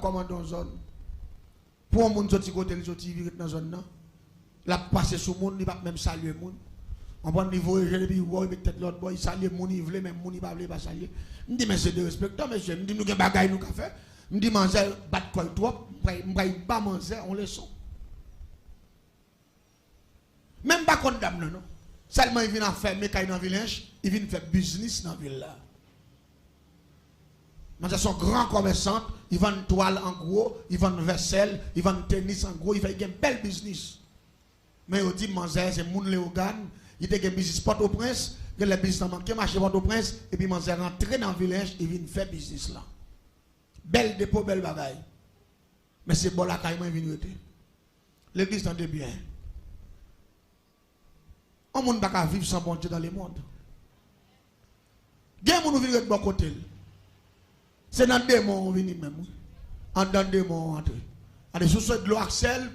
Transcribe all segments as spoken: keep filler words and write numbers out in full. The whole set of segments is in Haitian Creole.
kòmande yon zòn. Pou yon moun soti kote li soti, li ret nan zòn nan, l ap pase sou moun, li p ap menm salye moun. Konprann, li voye je l epi li wè w, li met tèt lòt bò, li salye moun li vle, men moun li pa vle, li pa salye. M di, men se derespektan, mesye. M di, nou gen bagay nou ka fè. M di, manzè bat kò l twòp, m pral, m pral ba manzè yon leson. Men m pa konn dam nan, non. Sèlman li vin ap fèmen kay nan Vilench, li vin fè biznis nan vil la. Manzè se yon gran kòmèsant, li vann twal an gwo, li vann vèsèl, li vann tenis an gwo, li fè, li gen bèl biznis. Men yo di m manzè se moun Leyogàn, li te gen biznis Pòtoprens, genlè biznis lan manke mache Pòtoprens, epi manzè rantre nan Vilench, li vin fè biznis lan. Bèl depo, bèl bagay. Men se bò lakay mwen vin rete. Legliz, tande byen. Yon moun pa ka viv san Bondye dans le monde. Gen moun ou vin ret bò kote l. Se nan demon ou vini menm, wi. Anndan demon ou antre. Gade, si w sot dlo ak sèl,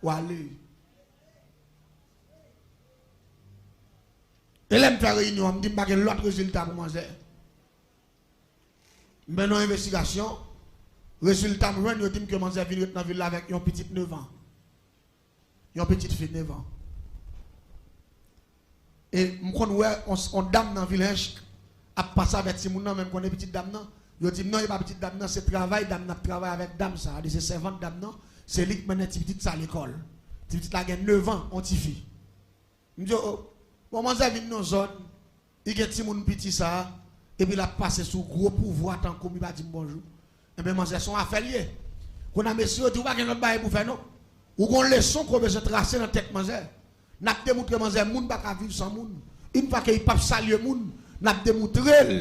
w ale. E lè m fè reyinyon an, m di m pa gen lòt rezilta pou manzè. M mennen yon envestigasyon. Rezilta m jwenn, yo di m ke manzè vin ret nan vil la avèk yon pitit nèf an. Yon pitit fi nèf an. E m konn wè yon, yon dam nan Vilench ap pase avèk timoun nan, men m konnen pitit dam nan. Yo di m non, e pa pitit dam nan, se travay dam nan ap travay avèk dam sa a, li se sèvant dam nan, se li k mennen ti pitit sa lekòl. Ti pitit la gen nèf an, yon tifi. M di, o, bon, manzè vin nan zòn, li gen timoun piti sa a, epi l ap pase sou gwo pouvwa tankou m, li pa di m bonjou. Enben, manzè, se yon afè l ye. Kounye a, mesye, yo di ou pa gen lòt bagay pou fè, non. Ou gon leson ke w bezwen trase nan tèt manzè. N ap demoutre manzè, moun pa ka viv san moun. Yon fwa ke li p ap salye moun, n ap demoutre l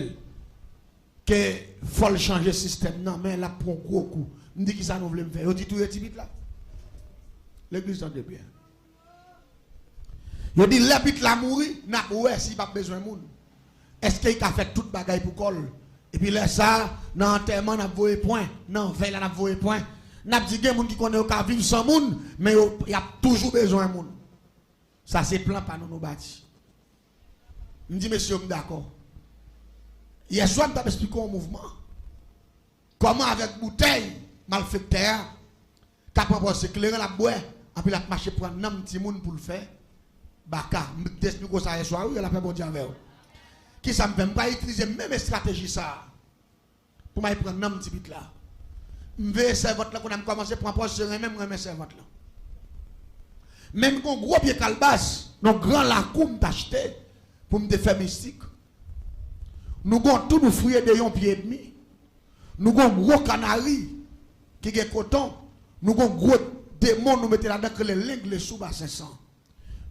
ke fò l chanje sistèm nan, men l ap pran gwo kou. M di, kisa nou vle m fè? Yo di, touye ti pitit la. Legliz, tande byen. Yo di, lè pitit la mouri, n ap wè si l p ap bezwen moun. Èske li ka fè tout bagay pou kò l? Epi lè sa a, nan antèman, n ap voye pwen. Nan vèy la, n ap voye pwen. N ap di, gen moun ki konnen yo ka viv san moun, men yo, y ap toujou bezwen moun. Sa se plan pa nou nou bati. M di, mesye, m dakò. Yèswa, m t ap esplike yon mouvman. Kòman avèk boutèy malfektè a ka pran pòz se kleren l ap bwè, anpi l ap mache pran nanm timoun pou l fè baka. M te esplike w sa yèswa, wi, lapè Bondye avè w. Kisa m fè? M pral itilize menm estrateji sa a pou m al pran nanm ti pitit la. M veye sèvant lan, kounye a m kòmanse pran pòz se renmen m renmen sèvant lan. Men m gon gwo pye kalbas nan gran lakou m t achte pou m te fè mistik. Nou gon tou nou fouye de yon pye edmi. Nou gon gwo kanari ki gen koton. Nou gon gwo demon nou mete ladan k rele lenglesou basen san.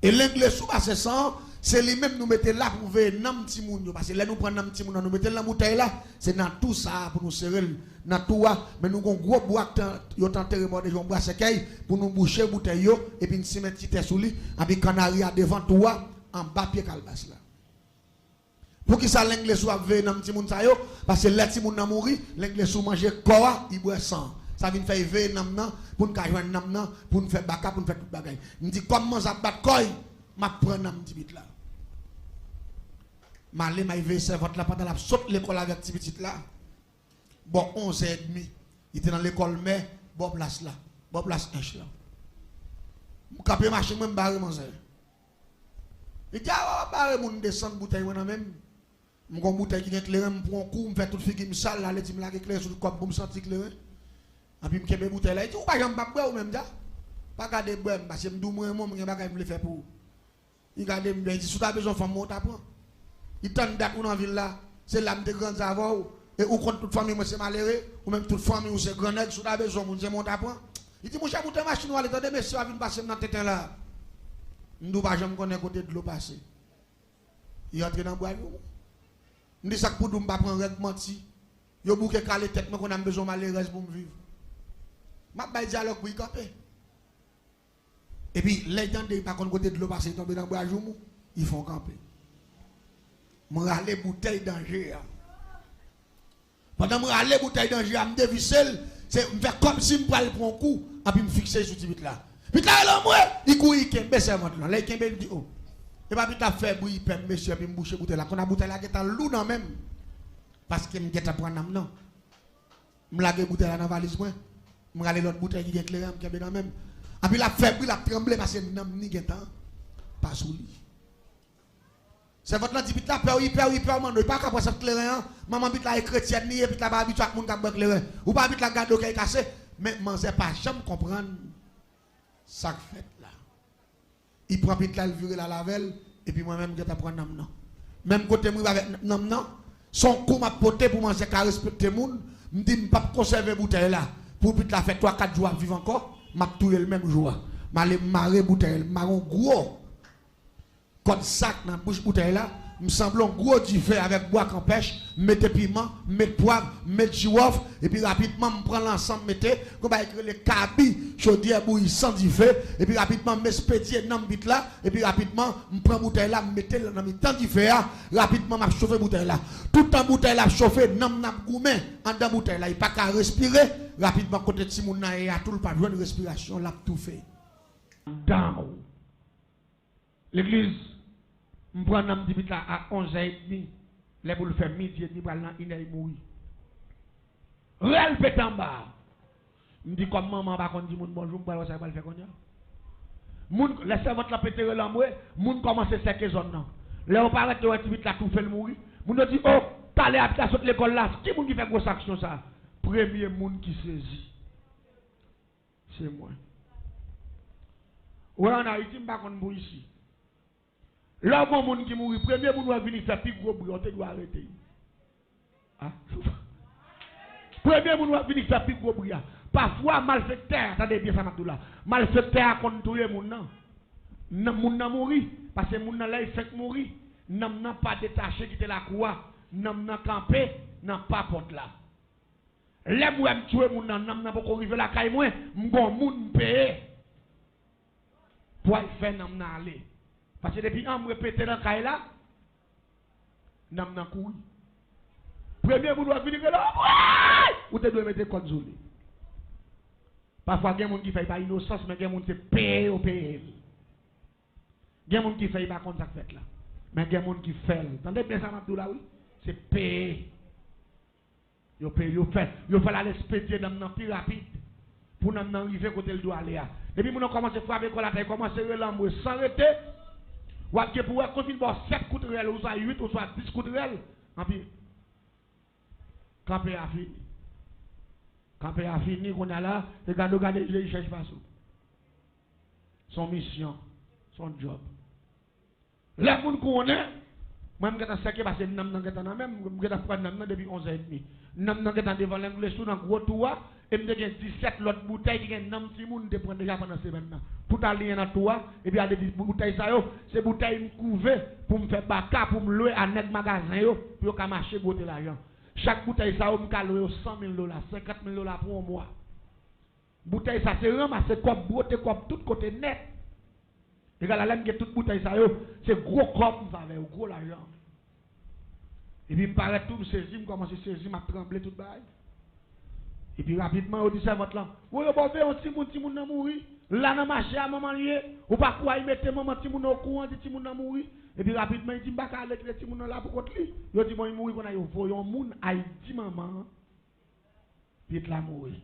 E lenglesou basen san an, se li menm nou mete la pou veye nanm timoun yo. Paske lè nou pran nanm timoun nan, nou mete l nan boutèy la, se nan tou sa a pou nou sere l. Nan tou a, men nou gon gwo bwa k t-, yo t antere bò de yon bwa sèkèy pou nou bouche boutèy yo, epi n simen ti tè sou li, epi kanari a devan tou a, anba pye kalbas la. Poukisa lenglesou ap veye nanm timoun sa yo? Paske lè timoun nan mouri, lenglesou manje kò a, li bwè san an. Sa vin fè l veye nanm nan, pou n ka jwenn nanm nan, pou n fè baka, pou n fè tout bagay. M di, kòm manzè ap bat kò l, m ap pran nanm ti pitit la. M ale, m al veye sèvant la pandan l ap sot lekòl avèk ti pitit la. Bò onzè edmi, li te nan lekòl mè, bò plas la, bò plas Ench lan. M kanpe machin mwen, m bare manzè. Li di, a, w ap bare moun, desann boutèy mwen nan men m. M gon boutèy ki gen kleren, m pran yon kou, m fè tout figi m sal, l ale di m lage kleren sou kò m pou m santi kleren. Anpi m kenbe boutèy la, li di, ou pa janm p ap bwè ou menm, dja. Pa gade bwè m, paske m di w m renmen w, m gen bagay m vle fè pou ou. Li gade m byen, li di, si w ta bezwen fanm mwen, ou ta pran. Li tann dat ou nan vil la, se la m te grandi avè w, e ou konn tout fanmi mwen se malere, ou menm tout fanmi w se gran nèg, si w ta bezwen moun, se mwen ou ta pran. Li di, monchè, boutèy machin ou ale, tande, mesye a vin pase m nan tenten la. M di w pa janm konnen kote dlo pase. Li rantre nan bwa joumou. M di, sa k pou di w m pa pran règ manti. Yo bouke kale tèt mwen, kounye a m bezwen malerèz pou m viv. M ap bay dyalòg pou li kanpe. Epi, lè l tande, li pa konn kote dlo pase, li tonbe nan bwa joumou, li fè yon kanpe. M rale boutèy danje a. Pandan m rale boutèy danje a, m devise l, se, m fè kòmsi m pral pran yon kou, anpi m fikse l sou ti pitit la. Pitit la rele anmwe, li kouri, li kenbe sèvant lan. Lè l kenbe, li di, o. E pa pitit la fè bri, li pè m, mesye, epi m bouche boutèy la. Kounye a boutèy la gentan lou nan men m, paske m gentan pran nanm nan. M lage boutèy la nan valiz mwen. M rale lòt boutèy ki gen kleren an, m kenbe nan men m. Anpi l ap fè bri, l ap tranble paske nanm ni gentan pa sou li. Sèvant lan di pitit la, pè w, li pè w, li pè w, manno, li pa ka pran sèt kleren an. Manman pitit la e kretyèn li ye, pitit la pa abitye ak moun k ap bwè kleren. Ou pa pitit la gade w kay kase, men manzè pa janm konprann sa k fèt la. Li pran pitit la, l vire l al avè l, epi mwen menm m gentan pran nanm nan. Menm kote m rive avèk nanm nan, se yon kou m ap pote pou manzè ka respekte moun. M di m p ap konsève boutèy la. Pou pitit la fè twa kat jou ap viv ankò, m ap touye l menm jou a. M ale m mare boutèy la, m mare yon gwo kòd sak nan bouch boutèy la, m sanble yon gwo dife avèk bwa kanpèch, m mete piman, m met pwav, m met jiwòf, epi rapidman m pran lansan m mete, gon bagay ki rele kabi, chodyè bouyi san dife, epi rapidman m espedye nanm pitit la, epi rapidman m pran boutèy la, m mete l nan mitan dife a, rapidman m ap chofe boutèy la. Toutan boutèy la ap chofe, nanm nan ap goumen anndan boutèy la, li pa ka respire, rapidman kote timoun nan ye a tou, l p ap jwenn respirasyon, l ap toufe. Down. Legliz, m pran nanm di pitit la a onz è edmi, lè pou l fè midi edmi pral nan inè, li mouri. Rèl pete anba a. M di kòm manman an pa konn di moun bonjou, m pral wè sa l pral fè kounye a. Moun, lè sèvant lan pete rèl anmwe, moun kòmanse sèke zòn nan. Lè yo parèt, yo wè ti pitit la toufe, l mouri. Moun yo di, o, talè a pitit la sot lekòl la, ki moun ki fè gwo aksyon sa a? Premye moun ki sezi, se mwen. Ou wè, ann Ayiti, m pa konn pou isi. Lè w gen yon moun ki mouri, premye moun w ap vini fè pi gwo bri a, w te dwe arete l. A? Premye moun w ap vini fè pi gwo bri a. Pafwa, malfektè a, tande byen sa m ap di w la, malfektè a konn touye moun nan. Nan, moun nan mouri, paske moun nan, lè l fenk mouri, nanm nan pa detache kite lakou a, nanm nan kanpe nan pa pòt la. Lè m wè m tchwe moun nan, nanm nan poko rive lakay mwen, m gon moun m peye pou al fè nanm nan ale. Paske depi anmwe pete nan kay la, nanm nan kouri. Premye moun w ap vini rele, anmwe! Ou te dwe mete kòd sou li. Pafwa gen moun ki fè l pa inosans, men gen moun se peye yo peye l. Gen moun ki fè l pa konn sa k fèt la. Men gen moun ki fè l. Tande byen sa m ap di w la, wi. Se peye. Yo peye, yo fè, yo fè l al espedye nanm nan pi rapid pou nanm nan rive kote l dwe ale a. Depi moun nan kòmanse frape kò l atè, kòmanse rele anmwe san rete, w ap gen pou wè kou fin ba w sèt kout rèl, oswa uit, oswa dis kout rèl, anpi kanpe a fini. Kanpe a fini, kounye a la, e gade w gade je, li chèche pase w. Se yon misyon, se yon djòb. Lè moun konnen, mwen m gentan sèke paske nanm nan gentan nan men m, m gentan pran nanm nan depi onz è edmi. Nanm nan gentan devan Langlesou nan gwo tou a, e m te gen disèt lòt boutèy ki gen nanm timoun m te pran deja pandan semèn nan. Tout aliyen nan tou a, epi al depi boutèy sa yo, se boutèy m kouve pou m fè baka, pou m lwe a nèg magazen yo, pou yo ka mache bwote lajan. Chak boutèy sa yo, m ka lwe yo san mil dola, senkant mil dola pou yon mwa. Boutèy sa se ranmase kòb, bwote kòb tout kote nèt. Egal a lè m gen tout boutèy sa yo, se gwo kòb m fè avè yo, gwo lajan. Epi m parèt tou, m sezi, m kòmanse sezi, m ap tranble tout bagay. Epi rapidman, yo di sèvant lan, woy, yo ba w veye yon timoun, timoun nan mouri. La nan mache a, manman l ye. Ou pa kwè, li mete manman timoun nan okouran, di timoun nan mouri. Epi rapidman, li di, m pa ka ale kite timoun nan la pou kont li. Yo di, bon, li mouri, kounye a yo voye yon moun al di manman an pitit la mouri.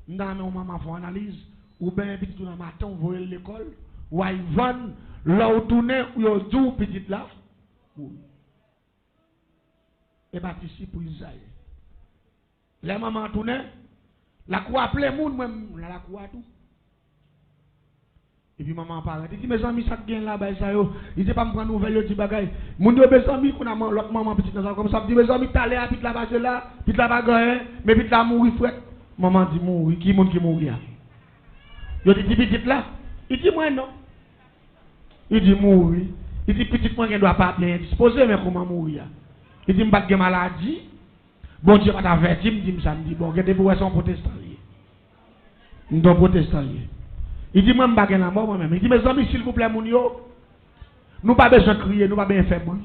M ta renmen yon manman fè yon analiz, ou benyen pitit ou nan maten, ou voye l lekòl, ou al vann, lè w tounen, yo di w pitit la mouri. E pa ti sipriz sa ye. Lè manman an tounen, lakou a plen moun, mwen m nan lakou a tou. Epi manman an parèt. Li di, mezanmi, sa k gen la, bagay sa yo? Li di, epa m pran nouvèl, yo di bagay. Moun yo, mezanmi, kounye a lòt manman pitit nan sa kòmanse ap di, mezanmi, talè a pitit la pase la, pitit la pa gen anyen, men pitit la mouri frèt. Manman di, mouri? Ki moun ki mouri a? Yo di, di pitit la. Li di, mwen non. Li di, mouri? Li di, pitit mwen gen dwa pa byen endispoze, men kòman mouri a? Li di, m pa t gen maladi. Bondye pa t avèti m, di m sa, m di, bon, gen depi w wè se yon pwotestan li ye. M di w pwotestan li ye. Li di, mwen, m pa gen lanmò, mwen menm. Li di, mezanmi, silvouplè, moun yo, nou pa bezwen kriye, nou pa bezwen fè bri.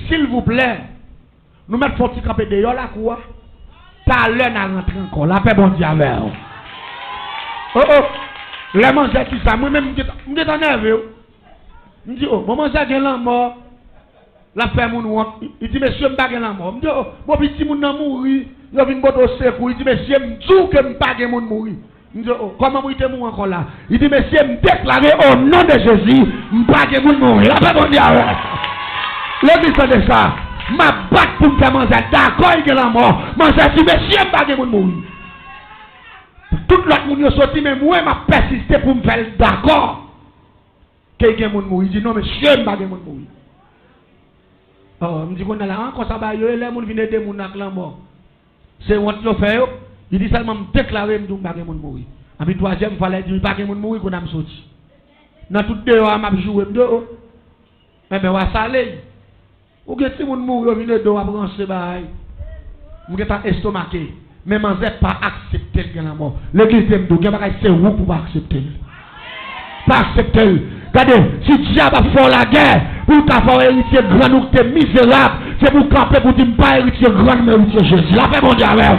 Silvouplè, nou mèt fè yon ti kanpe deyò lakou a. Talè n a rantre ankò. Lapè Bondye avè w. O, o. Lè manzè di sa, mwen menm, m gentan, m gentan nève, wi. M di, o, bon, manzè gen lanmò. L ap fè moun wont. Li, li di, mesye, m pa gen lanmò. M di, o, bon, pi timoun nan mouri. Yo vin pote w sekou. Li di, "Mesye, m di w ke m pa gen moun mouri." M di, "Oh, kòman pou li te mouri ankò la?" Li di, "Mesye, m deklare o non de Jezi, m pa gen moun mouri." Lapè Bondye avè w. Legliz, tande sa. M ap bat pou m fè manzè dakò li gen lanmò. Manzè di, "Mesye, m pa gen moun mouri." Tout lòt moun yo soti, men mwen, m ap pèsiste pou m fè l dakò ke gen moun mouri. Li di, "Non, mesye, m pa gen moun mouri." Oh, m di, "Kounye a la, an, konsa bagay yo ye, lè moun vin ede moun ak lanmò, se wont yo fè yo?" Li di, "Sèlman m deklare, m di w m pa gen moun mouri." Epi twazyèm fwa la, li di, "M pa gen moun mouri, kounye a m soti. Nan tout deyò a, m ap joure m deyò." Enben, w a sale. Ou gen timoun mouri, yo vin ede w, w ap ranse bagay. M gentan estomake. Men manzè pa aksepte l gen lanmò. Legliz di m tou, gen bagay se ou pou pa aksepte l. Pa aksepte l. Gade, si dyab ap fè w lagè, pou l ka fè w eritye grann ou ki te mizerab, se pou w kanpe pou w di, "M pa eritye grann, m eritye Jezi." Lapè Bondye avè w.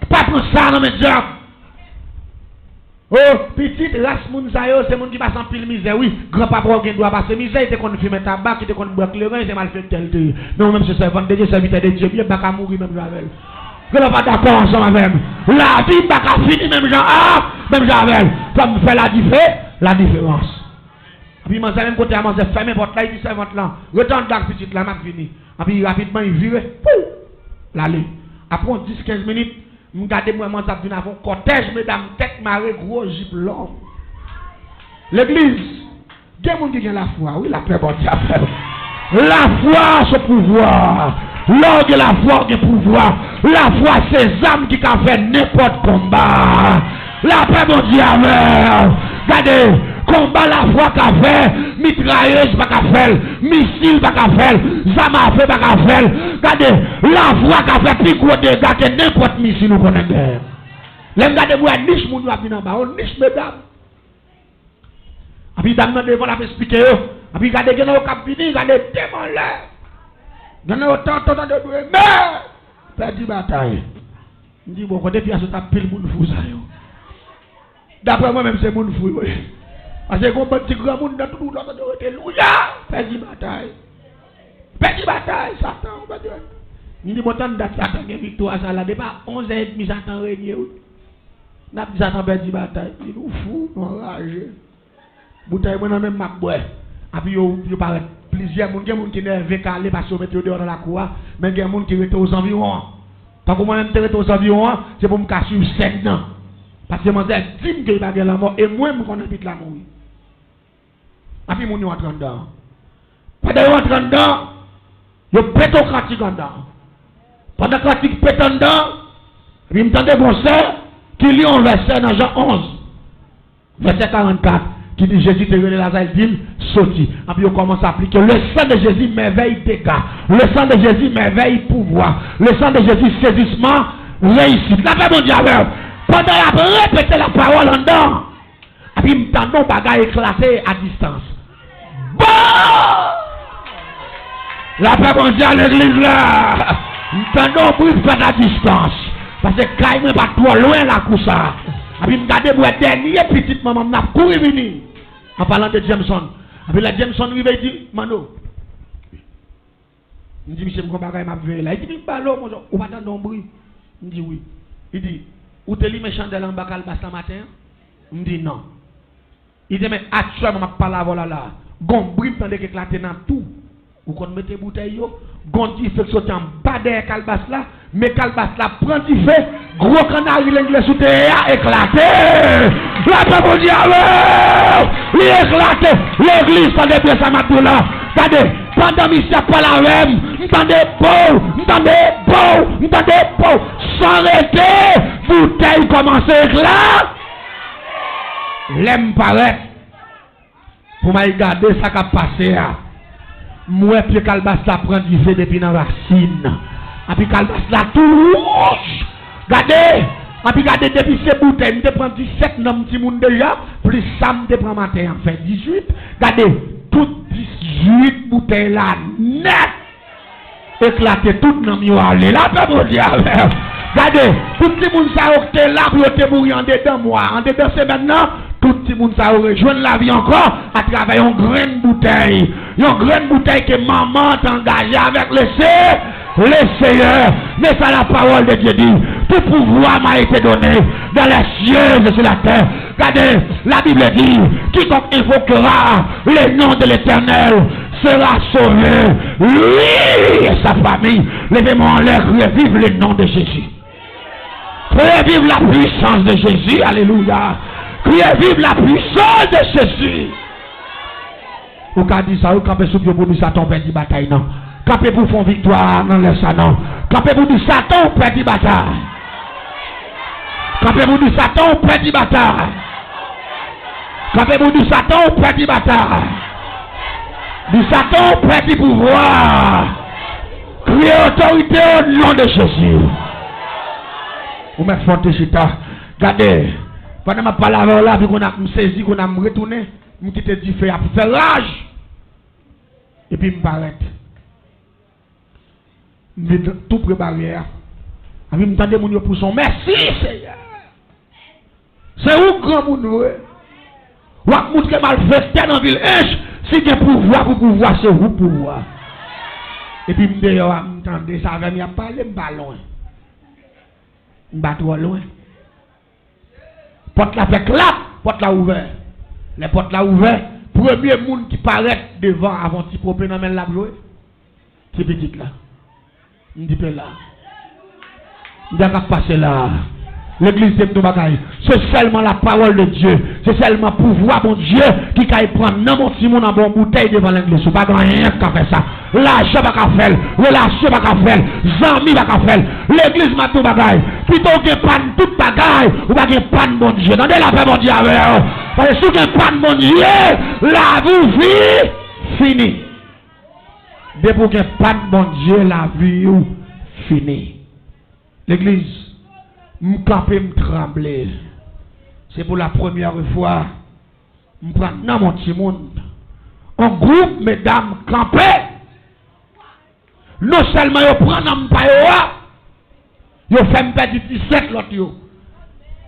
Pa pran sa nan men dyab. Oh, pitit, ras moun sa yo, se moun ki pase anpil mizè, wi. Granpapa w gen dwa pase mizè, li te konn fimen tabak, li te konn bwè kleren, se malfektè l te ye. Men ou menm se sèvant de Dye, sèvitè de Dye, byen, m pa ka mouri menm jan avè l. Granpapa dakò ansanm avè m. Lavi m pa ka fini menm jan, a, menm jan avè l. Fò m fè ladife-, ladiferans. Epi manzè menm kote a, manzè fèmen pòt la, li di sèvant lan, "Rete anndan ak pitit la, m ap vini." Epi rapidman, li vire, pou l ale. Apre yon dis, kenz minit, m gade, m wè manzè ap vin avè yon kòtèj medam tèt mare, gwo jip long. Legliz, gen moun ki gen lafwa, wi, lapè Bondye avè w. Lafwa se pouvwa. Lè w gen lafwa, w gen pouvwa. Lafwa se zam ki ka fè nenpòt konba. Lapè Bondye avè w. Gade, konba lafwa ka fè, mitrayèz pa ka fè l, misil pa ka fè l, zam afe pa ka fè l. Gade, lafwa ka fè pi gwo dega ke nenpòt misil ou konnen genyen. Lè m gade, m wè nich moun yo ap vin anba, yon nich medam. Epi dam nan devan l ap esplike yo. Epi gade, gen nan yo k ap vini, gade, devan lè. Gen nan yo tanto tande dwe, men pèdi batay. M di, "Bon, kote pyas yo t ap pil moun fou sa yo?" Daprè mwen menm, se moun fou yo ye. Paske gon bann ti granmoun nan tout wout la, yo rete louya, pèdi batay. Pèdi batay, Satan, pèdi batay. M di, "Bon, tann dat Satan gen viktwa sa la, depi a onz è edmi Satan renye, wi." N ap di Satan pèdi batay. Di, "Nou fou, nou anraje." Boutèy mwen nan men m, m ap bwè. Epi yo, yo parèt plizyè moun. Gen moun ki nève, kale, paske yo mete yo deyò nan lakou a. Men gen moun ki rete ozanviwon an. Tankou mwen menm te rete ozanviwon an, se pou m ka swiv sèn nan. Paske manzè di m ke li pa gen lanmò, e mwen, m konnen pitit la mouri. Epi moun yo antre anndan. Pandan yo antre anndan, yo pete yon kantik anndan. Pandan kantik pete anndan, epi m tande gon sè ki li yon vèsè nan Jan onz. Vèsè karannkat, ki di Jezi te rele Laza, li di l, "Soti." Epi yo kòmanse aplike, "Le sang de Jésus, merveille, dégâts. Le sang de Jésus, merveille, pouvoir. Le sang de Jésus, saisissement, réussite." Lapè Bondye avè w. Pandan y ap repete lapawòl anndan, epi m tande yon bagay eklate a distans. Bon! Lapè Bondye a legliz la. M tande yon bri fèt a distans. Paske kay mwen pa t twò lwen lakou sa. Epi m gade m wè dènye pitit manman m nan ap kouri vini. An palan de Jameson. Epi lè Jameson rive, li di, "Manno." M di, "Misye, m gon bagay m ap veye la." Li di, "Vin pale w, monchè, ou pa tande yon bri?" M di, "Wi." Li di, "Ou te limen chandèl anba kalbas lan maten an?" M di, "Non." Li di, "Men aktyèlman m ap pale avè w la la, gon bri m tande k eklate nan tou. Ou konn mete boutèy yo? Gon dife k soti anba dèyè kalbas la, men kalbas la pran dife, gwo kannari lengle sou teren an eklate." Lapè Bondye avè w! Li eklate! Legliz, tande byen sa m ap di w la. Gade, pandan misye ap pale avè m, m tande pow, m tande pow, m tande pow. San rete, boutèy kòmanse eklate. Lè m parèt, pou m al gade sa k ap pase a, m wè pye kalbas la pran dife depi nan rasin. Epi kalbas la tou wouj. Gade! Epi gade, depi se boutèy, m te pran disèt nanm timoun deja, plis sa m te pran maten an, fè dizuit. Gade, tout dizuit boutèy la nèt eklate, tout nanm yo ale. Lapè Bondye avè w. Gade, pou timoun sa yo ki te la pou yo te mouri andedan mwa, andedan semèn nan, tout timoun sa yo rejwenn lavi ankò atravè yon grenn boutèy. Yon grenn boutèy ke manman an te angaje avèk lese. Le Seigneur, mais ça la parole de Dieu dit, tout pouvoir m'a été donné dans les cieux et sur la terre. Regardez, la Bible dit, quiconque invoquera le nom de l'Éternel sera sauvé. Lui et sa famille, levez-moi en l'air, criez vive le nom de Jésus. Criez vive la puissance de Jésus, alléluia. Criez vive la puissance de Jésus. Ou ka di sa, ou kanpe sou pye pou di Satan ou pèdi batay nan. Kanpe pou fon viktwa nan lè sa non. Kanpe pou di Satan ou pèdi batay. Kanpe pou di Satan ou pèdi batay. Kanpe pou di Satan ou pèdi batay. Di Satan ou pèdi pouvwa. Kriye otorite o non de Jezi. Ou mèt fon te chita. Gade, pandan m ap pale avè w la, epi konn ap m sezi, konn ap m retounen. M kite dife ap fè raj. Epi m parèt. M vin tou pre baryè a. Epi m tande moun yo pouse yon mèsi, Seyè. Se ou k granmoun vre. W ap moutre malfektè nan vil Ench, si gen pouvwa pou pouvwa, se ou k pouvwa. Epi m deyò a, m tande sa avè m y ap pale, m pa lwen. M pa twò lwen. Pòt la fè klap, pòt la ouvè. Lè pòt la ouvè, premye moun ki parèt devan avè yon ti pope nan men l l ap jwe, se pitit la. M di pe la. M di a k ap pase la. Legliz, se m di yon bagay. Se sèlman la pawòl de Dye, se sèlman pouvwa Bondye ki kay pran nanm yon timoun anba yon boutèy devan legliz. Ou pa gen anyen k ka fè sa. Lajan pa ka fè l, relasyon pa ka fè l, zanmi pa ka fè l. Legliz, m ap di w bagay, pito w gen pann tout bagay, ou pa gen pann Bondye. Tande, lapè Bondye avè w. Paske si w gen pann Bondye, lavi w fi-, fini. Depi w gen pann Bondye, lavi w fini. Legliz, m kanpe, m tranble. Se pou la premyè fwa, m pran nanm yon timoun. Yon gwoup medam kanpe. Non sèlman yo pran nanm pa yo a, yo fè m pèdi disèt lòt yo.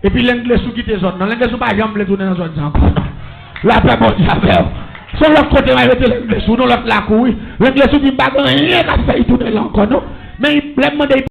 Epi Lenglesou kite zòn nan. Lenglesou pa janm vle tounen nan zòn sa ankò, non. Lapè Bondye avè w. Se yon lòt kote m al rete Lenglesou, nan lòt lakou, wi. Lenglesou di m pa gen anyen k ap fè l tounen la ankò, non. Men lè m mande